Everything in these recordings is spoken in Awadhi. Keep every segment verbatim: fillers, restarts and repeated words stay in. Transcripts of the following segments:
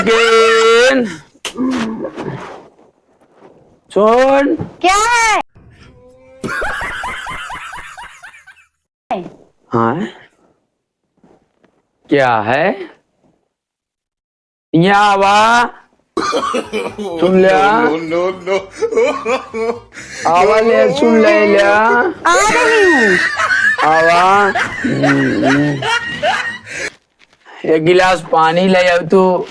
लेकिन सुन। क्या है? हाँ? क्या है? यहाँ आवा। सुन ल्या। No, no, no, no। आवा ले, सुन ले ल्या। आ रही हूँ। आवा। एक गिलास पानी ले आउ तू।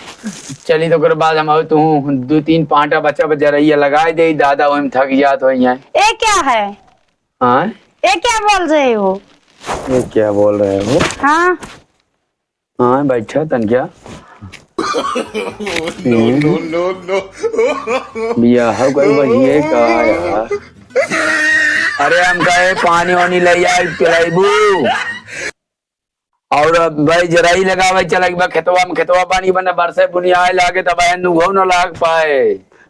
चली तो ओकर बाद हम आउ तू दो तीन पांटा बच्चा पर जरैया लगाए दे, दादा ओहिम थक जात हो यहाँ। ये क्या है? हाँ? ये क्या बोल रहे हो? ये क्या बोल रहे हो? हाँ। हाँ, बैठा तन क्या? No, no, no, no। बियाह कई बहिए का यार? अरे, हम कहे पानी वानी ले आए, पिलाइबू। और अब भाई जराई लगावे चला गई बा खेतवा में, खेतवा पानी बने बरसे बुनी आए लागे तब आए नुघो न लाग पाए।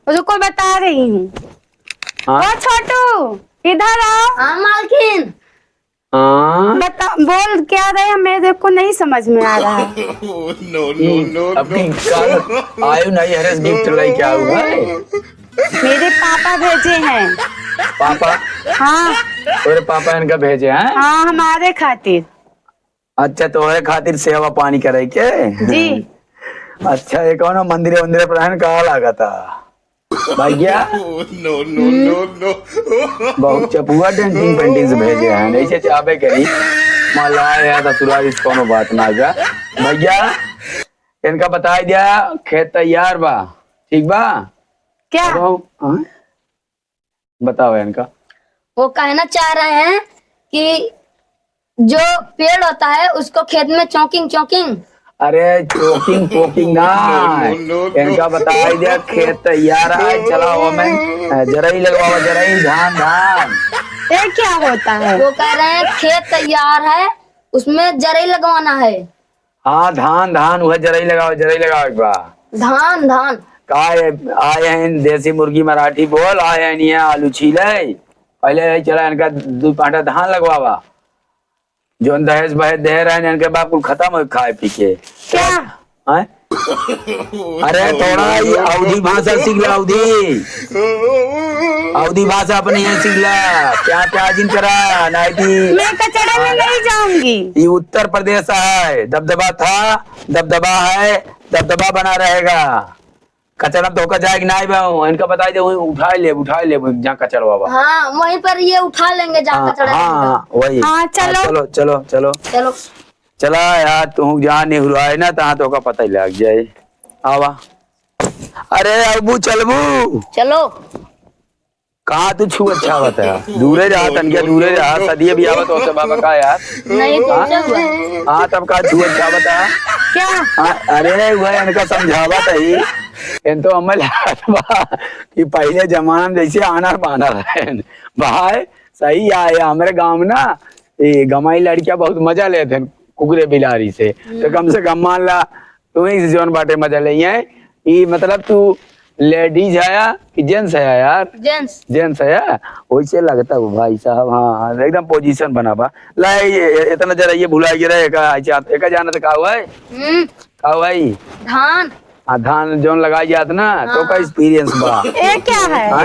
रुको, बता रही हूँ। हाँ? ओ छोटू, इधर आओ। हाँ, मालकिन। हाँ? बता, बोल क्या रहे हैं, मेरे को नहीं समझ में आ रहा है। No, no, no, अब no। की काल आयो नहीं, हरेश गिफ्ट लाई क्या हुआ है? मेरे पापा भेजे हैं। पापा? हाँ। तोरे पापा इनका भेजे हैं? हाँ, हमारे खातिर। अच्छा, तोहरे खातिर सेवा पानी करे के? जी। अच्छा, ये कौनो मंदिर वंदिर पर रहन कहाँ लागता? भैया? No, no, no, no। बहुत चपुआ डेंटिंग पेंटिंग से भेजे हैं, ऐसे चाहबे करी। मला यार ससुराल इस कौनो बात ना जा। भैया, इनका बताई दिया, खेत तैयार बा, ठीक बा? क्या? अब हम, हाँ? बताओ इनका। वो कहना चाह रहे हैं कि जो पेड़ होता है उसको खेत में चौकिंग, चौकिंग। अरे चौकिंग, चौकिंग ना। No, no, no, no। इनका बताई दिया, खेत तैयार है, चला वो में, अ, जरई लगवावा, जरई, धान, धान। ये क्या होता है? वो कह रहे हैं खेत तैयार है, उसमें जरई लगवाना है। हाँ, धान, धान, वह जरई लगावा, जरई लगावा एक बार। धान, धान। का ये आए हैं देसी मुर्गी मराठी बोल, आए हैं ये आलू छीले। पहले यही चला इनका दो पांटा धान लगवावा। जोन दहेज बहेज दे रहे हैं इनके बाप कुल खत्म हो खाए पी के। क्या? हैं? अरे थोड़ा ये अवधी भाषा सीख ला, अवधी। अवधी भाषा अपने यहाँ सीख ला। क्या क्या जिन करा, नाइटी। मैं कचड़े में नहीं जाऊंगी। ये उत्तर प्रदेश है, दबदबा था, दबदबा है, दबदबा बना रहेगा। कचड़ा तो होकर जाए कि नाई बा, इनका बताई दे, वहीं उठाई ले, उठाई ले, जहाँ कचड़वा बा। हाँ, वहीं पर ये उठा लेंगे, जहाँ हाँ, कचड़ा हाँ, रहेगा। हाँ, वही। हाँ, हाँ, चलो। चलो, चलो, चलो। चलो। चला यार, तू जहाँ निहुराए ना, तहाँ तो का पता ही लग जाए। आवा। अरे, अबू चलबू? चलो। कहाँ तू छुअत छावत है? दूरे रहा, तनके दूरे रहा, सदिये भी आवत होते बाबा का यार? नहीं, हाँ? तुमसे हुआ। हाँ, तब का छुअत छावत है? क्या? हाँ, अरे, वह इनका समझावत है। इन तो हमें लागत बा कि पहले जमाना में जैसे आनर बानर है। भाई, सही आए, हमरे गाँव में ना, ये गमाई लड़कियाँ बहुत मजा लेते हैं कुकुरे बिलारी से। तो हम्म। कम से कम मान ला, तू ही से जौन बाटे मजा ले हैं। ई मतलब तू लेडीज है या कि जेंट्स है यार? जेंट्स। जेंट्स है या? वैसे लगता हो भाई साहब, हाँ, हाँ, एकदम पोजीशन बना बा। ला, ये, ये, इतना जरा ये भुला गया रहे, एका, अच्छा, एका जाना तो का हुआ है? हम्म। का हुआ है? धान। हाँ, धान जौन लगाई जात ना, तो का हाँ। एक्सपीरियंस बा? ये क्या है? हाँ?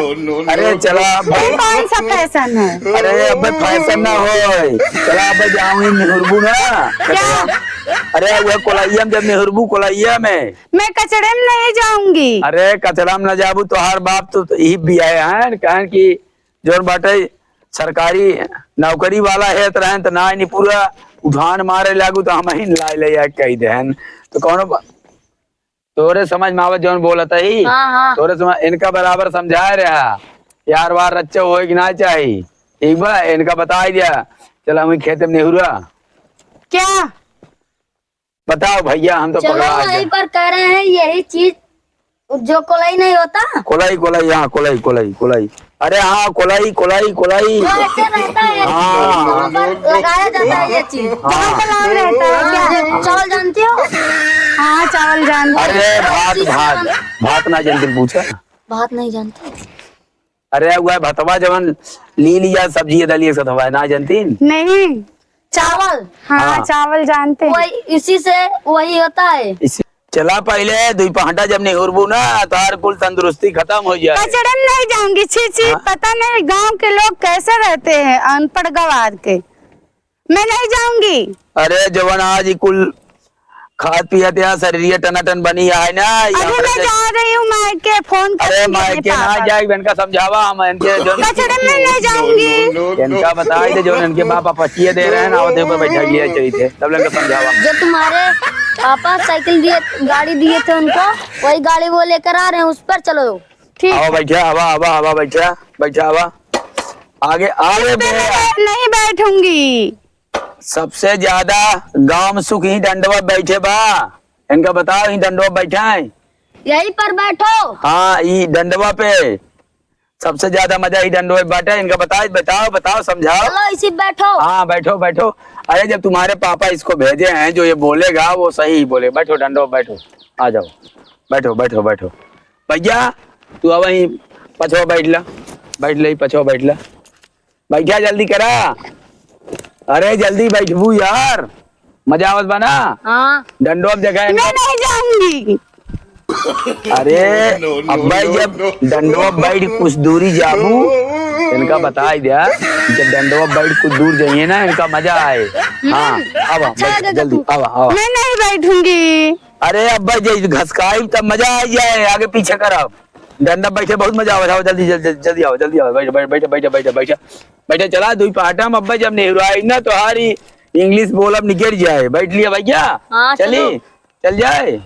अरे चला अब। ये कौन सा फैशन है? अरे अबे फैशन ना होय। चला अबे जाऊँ ही निहुरबू ना। क्या? अरे वह कोलैया में जब निहुरबू कोलैया में। मैं कचड़े में नहीं जाऊंगी। अरे कचड़ा में ना जाबू, तोहार बाप तो, तो यही भी आए हैं, कहें कि जौन बाटे सरकारी नौकरी वाला है, तो रहन तो ना, नहीं पूरा उठान मारे लागू, तो हम ही लाई ले आके कह देहन। तो कौनो बा-, तोरे समझ में आवत जौन बोलत ही, हाँ, हाँ। तोरे समझ, इनका बराबर समझाए रहा, यार वार रच्चा होए कि ना चाही, ठीक बा, इनका बताई दिया, चला हम खेत में निहुरा। क्या? बताओ भैया, हम तो चलो, पगला वहीं गए। पर कह रहे हैं, यही चीज जो कोलाई नहीं होता? कोलाई, कोलाई, हाँ, कोलाई, कोलाई, कोलाई। अरे हाँ, कोलाई, कोलाई, कोलाई। वो ऐसे रहता है, हाँ। वहाँ पर लगाया जाता है ये चीज। हाँ। जहाँ पे लाल रहता है, क्या? हाँ, चावल जानते हो? हाँ, चावल जानते हैं। अरे भात, भात, भात ना जानते, पूछा। भात नहीं जानते? अरे, वह भतवा जवन ली लिया, सब्जी दलिया से धोवा है, ना जानती? नहीं। चावल। हाँ, हाँ। चावल जानते हैं। वही, इसी से वही होता है। इसी, चला पहिले, दुई पहाटा जब निहुरबू ना, तोहार कुल तंदुरुस्ती खतम होइ जाए। कचड़े में नहीं जाऊंगी, छी, छी, हाँ? पता नहीं गांव के लोग कैसे रहते हैं, अनपढ़ गवार के। मैं नहीं जाऊंगी। अरे, जवन आज ई कुल खात पियत या शरीरिया टनाटन बनी है ना, ये अभी हमरा मैं से जा रही हूँ मायके, फोन कर अरे, मायके ना जाए, इनका समझावा, हम इनके जो कचड़े में नहीं जाऊंगी। इनका बताई दे, जो इनके बाप अपचिए दे रहे हैं ना, ओदे ऊपर बैठा लिया चाहिए थे, तब इनका समझावा। जो तुम्हारे पापा साइकिल दिए, गाड़ी दिए थे उनको, वही गाड़ी वो लेकर आ रहे हैं, उस पर चलो। ठीक। आवा, बैठा, आवा, आवा, आवा, बैठा, बैठा, आवा। आगे, आगे इस पे बे। मैं नहीं बैठूंगी। सबसे ज्यादा गांव में सुख ही डंडवा बैठे बा। इनका बताओ, ही डंडवा बैठा है। यही पर बैठो। हाँ, ई डंडवा पे सबसे ज्यादा मजा ही डंडवा पे बाटे। इनका बताओ, बताओ, बताओ, समझाओ। चलो, इसी बैठो। हाँ, बैठो, बैठो। अरे, जब तुम्हारे पापा इसको भेजे हैं, जो ये बोलेगा, वो सही ही बोले। बैठो डंडवा पे, बैठो, आ जाओ, बैठो, बैठो, बैठो। भैया, तू अब वहीं पछवा बैठ ला, बैठ ले, पछवा बैठ ला। बैठा, जल्दी करा। अरे, जल्दी बैठबू यार, मजा आवत बा ना? हाँ। डंडोब जगह है। मैं नहीं जाऊंगी। अरे, अब्बा, जब डंडोब बैठ कुछ दूरी जाबू, इनका बताई दिया, जब डंडोब बैठ कुछ दूर जाइए ना, इनका मजा आए। हाँ, हम्म, आवा, अच्छा बैठ, लगेगा जल्दी, तुमको। आवा, आवा। मैं नहीं बैठूंगी। अरे अब्बा, जब घसकाई तब मजा आ जाए, आगे पीछे करब। डंडा बैठे बहुत मजा आवे। आओ जल्दी, जल्दी, जल्दी आओ, जल्दी आओ, बैठ, बैठ, बैठ, बैठ, बैठ, बैठ, बैठ, चला दुई पहाटा में अब्बा जब नेहुराई ना तोहारी इंग्लिश बोलब निकल जाए। बैठ लिया भैया, हाँ, चली, चलो। चल जाए।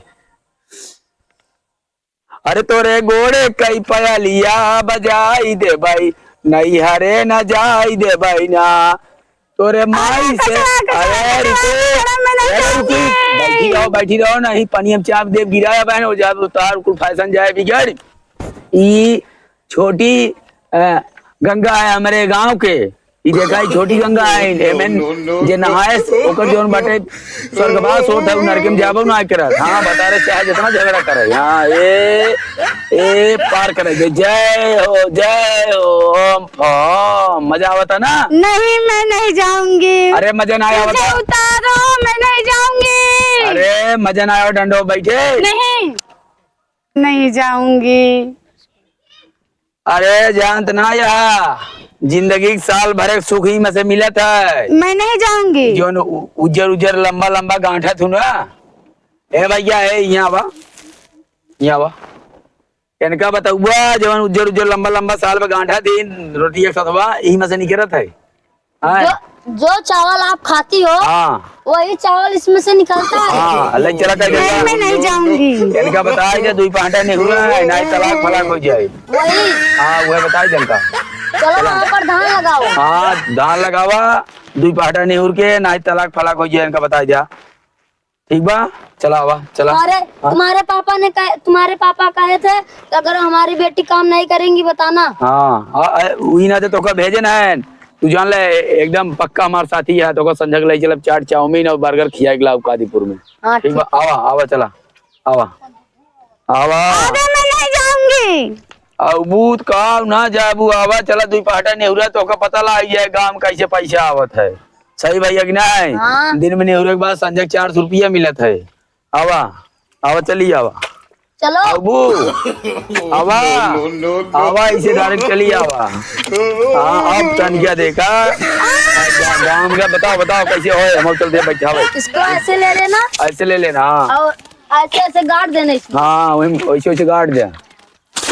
अरे तोरे गोड़े कई पयलिया बजाई देबई, नैहरे न जाई देबई ना। तोरे माई अरे से, कचरा, कचरा, अरे कचरा, रुकी, कचरा में नहीं अरे रुकी, जाऊंगी। बैठी रहो, बैठी रहो, नहीं पनिया में चाप देब, गिराया बहन, हो जाए, तोहार कुल फैशन जाए बिगड़। ई छोटी, अ, गंगा है हमरे गांव के, ई देखा, ई छोटी गंगा है, एमन जे नहाए, ओकर जौन बाटे, स्वर्गवास होत है, उ नरक में जाबो ना करत। हाँ, बता रहे, चाहे जितना झगड़ा करे। हाँ, ए, ए, पार करे। जय, जय हो, जय हो, ओम फम। मजा आवता ना? नहीं, मैं नहीं जाऊंगी। अरे, मजा ना आवता? मुझे उतारो, मैं नहीं जाऊंगी। अरे, मजा ना आवा, डंडो बैठे? नहीं, नहीं जाऊंगी। अरे जानत ना या, जिंदगी के साल भर एक सुख ही में से मिलत है। मैं नहीं जाऊंगी। जौन उ-, उज्जर उज्जर लंबा लंबा गांठा थू ना। ए भैया, ए, यहाँ आवा, यहाँ आवा। इनका बतउआ, जौन उज्जर उज्जर लंबा लंबा साल भर गांठा दिन रोटी एक साथ बा, यही में से निकलत है। हाँ। जो, जो चावल आप खाती हो, हाँ। वही चावल इसमें से निकलता है। हाँ, ले चला कर नहीं, मैं नहीं जाऊंगी। इनका बताए जे दुई पहाटा नहीं हुआ है, नहीं तलाक फलाक हो जाए। वही। हाँ, वह बताए जनता। चलो, चलो। वहाँ पर धान लगाओ। हाँ, धान लगावा, दुई पहाटा नहीं हुर के, नहीं तलाक फलाक हो जाए, इनका बताए जा। ठीक बा, चला आवा, चला। तुम्हारे, हाँ? तुम्हारे पापा ने कहे, तुम्हारे पापा कहे थे कि अगर हमारी बेटी काम नहीं करेंगी, बताना। हाँ, हाँ, ए, उही ना तो तोका भेजे ना है। तू जान ले, एकदम पक्का हमार साथी है, तोका संझक ले चलब चाट, चाउमीन और बर्गर खियाए के लाओ कादीपुर में। हाँ, ठीक बा, ठीक है। आवा, आवा, चला, आवा, आवा। अरे, मैं नहीं जाऊंगी। अबू त का ना जाबू, आवा, चला, दुई पहाटा नेहुरा, तोका पता लाग जाए गांव में कैसे पैसा आवत है। सही भैया कि नहीं? हाँ। दिन में नेहुरे के बाद संझक चार सौ रुपया मिलत है। आवा, आवा, चली आवा। चलो। अबू, आवा, आवा, इसे direct चली आवा। हाँ, अब तन क्या देखा? गा-, गांव में क्या, बताओ, बताओ, कैसे होए? हम चल दे बैठा भाई। इसको ऐसे ले लेना। ऐसे ले लेना, हाँ। और ऐसे, ऐसे गाड़ देना इसमें। हाँ, वही, वैसे, वैसे गाड़ दे।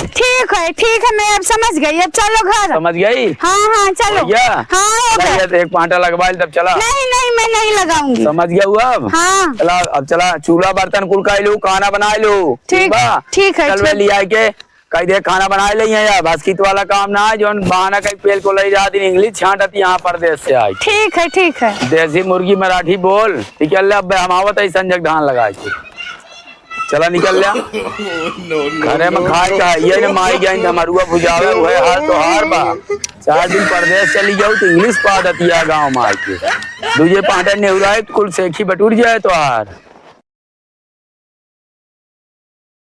ठीक है, ठीक है, मैं अब समझ गई, अब चलो घर। समझ गई? हाँ, हाँ, चलो। भैया, हाँ, हो गया। भैया, तो एक पांटा लगवा ले, तब चला। नहीं, नहीं, मैं नहीं लगाऊंगी। समझ गया हुआ अब? हाँ। चला, अब चला, चूल्हा बर्तन कुल काई लो, खाना बनाए लो। ठीक, बा? ठीक है, चल, मैं ठीक। लिया के, कह दे, खाना बनाए ले, या बास्कित वाला काम ना है, जौन बहाना कई पेल को ले जा दिन इंग्लिश छांटत यहाँ परदेश से आई। ठीक है, ठीक है। देसी मुर्गी मराठी बोल, ठीक है, ले, अब हम आवत है संझक धान लगा के। चला निकल ल्या। घरे में खाए का है, ये ने माई गई धमरुआ भुजावे, वह हाल तोहार बा। चार दिन परदेश चली जाऊ तो इंग्लिश पा दतिया गाँव में आके। दूजे पहाटे नेहुराए कुल सेखी बटुर जाए तोहार।